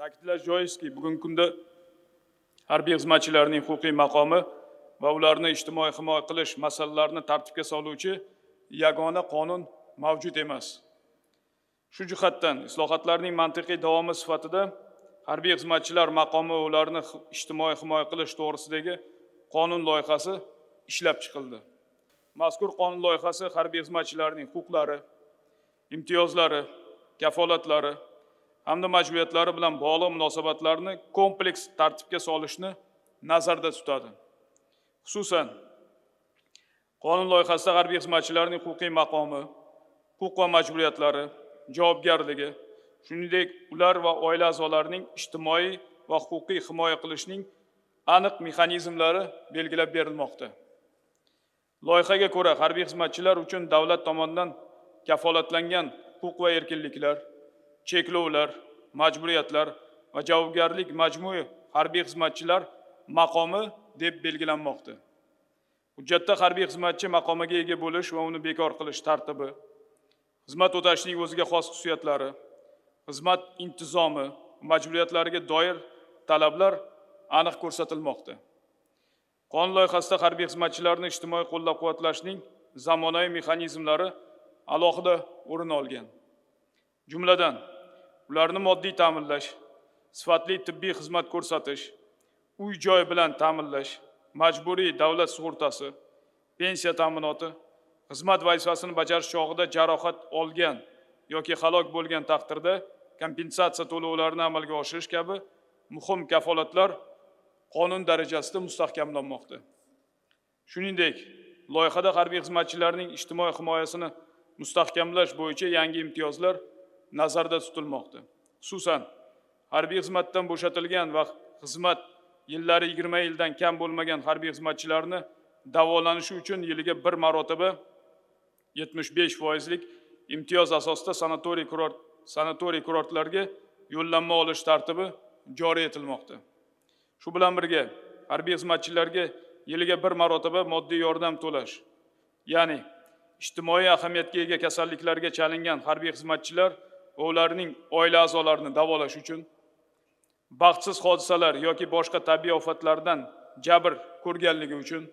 Ta'kidlash joizki, bugungi kunda harbiy xizmatchilarning huquqiy maqomi va ularni ijtimoiy himoya qilish masalalarini tartibga soluvchi yagona qonun mavjud emas. Shu jihatdan islohotlarning mantiqiy davomi sifatida harbiy xizmatchilar maqomi va ularni ijtimoiy himoya qilish to'g'risidagi qonun loyihasi ishlab chiqildi. Mazkur qonun loyihasi harbiy xizmatchilarning huquqlari, imtiyozlari, kafolatlari hamda majburiyatlari bilan bog'liq munosabatlarni kompleks tartibga solishni nazarda tutadi. Xususan, qonun loyihasida harbiy xizmatchilarning huquqiy maqomi, huquq va majburiyatlari, javobgarligi, shuningdek, ular va oila a'zolarining ijtimoiy va huquqiy himoya qilishning aniq mexanizmlari belgilab berilmoqda. Loyihaga ko'ra, harbiy xizmatchilar uchun davlat tomonidan kafolatlangan huquq va erkinliklar, cheklovlar, majburiyatlar va javobgarlik majmui harbiy xizmatchilar maqomi deb belgilanmoqda. Hujjatda harbiy xizmatchi maqomiga ega bo'lish va uni bekor qilish tartibi, xizmat o'tashning o'ziga xos xususiyatlari, xizmat intizomi, majburiyatlariga doir talablar aniq ko'rsatilmoqda. Qonun loyihasida harbiy xizmatchilarni ijtimoiy qo'llab-quvvatlashning zamonaviy mexanizmlari alohida o'rin olgan. Jumladan, ularni moddiy ta'minlash, sifatli tibbiy xizmat ko'rsatish, uy-joy bilan ta'minlash, majburiy davlat sug'urtasi, pensiya ta'minoti, xizmat vazifasini bajarish chog'ida jarohat olgan yoki halok bo'lgan taqdirda kompensatsiya to'lovlarini amalga oshirish kabi muhim kafolatlar qonun darajasida mustahkamlanmoqda. Shuningdek, loyihada harbiy xizmatchilarning ijtimoiy himoyasini mustahkamlash bo'yicha yangi imtiyozlar nazarda tutilmoqda. Xususan, harbiy xizmatdan bo'shatilgan va xizmat yillari 20 yildan kam bo'lmagan harbiy xizmatchilarni davolanishi uchun yiliga bir marotaba 75 foizlik imtiyoz asosida sanatoriy kurortlarga yo'llanma olish tartibi joriy etilmoqda. Shu bilan birga, harbiy xizmatchilarga yiliga bir marotaba moddiy yordam to'lash, ya'ni ijtimoiy ahamiyatga ega kasalliklarga chalingan harbiy xizmatchilar va ularning oila a'zolarini davolash uchun, baxtsiz hodisalar yoki boshqa tabiiy ofatlardan jabr ko'rganligi uchun,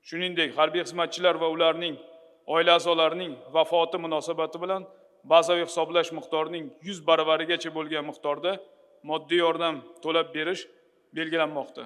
shuningdek, harbiy xizmatchilar va ularning oila a'zolarining vafoti munosabati bilan bazaviy hisoblash miqdorining 100 baravarigacha bo'lgan miqdorda moddiy yordam to'lab berish belgilanmoqda.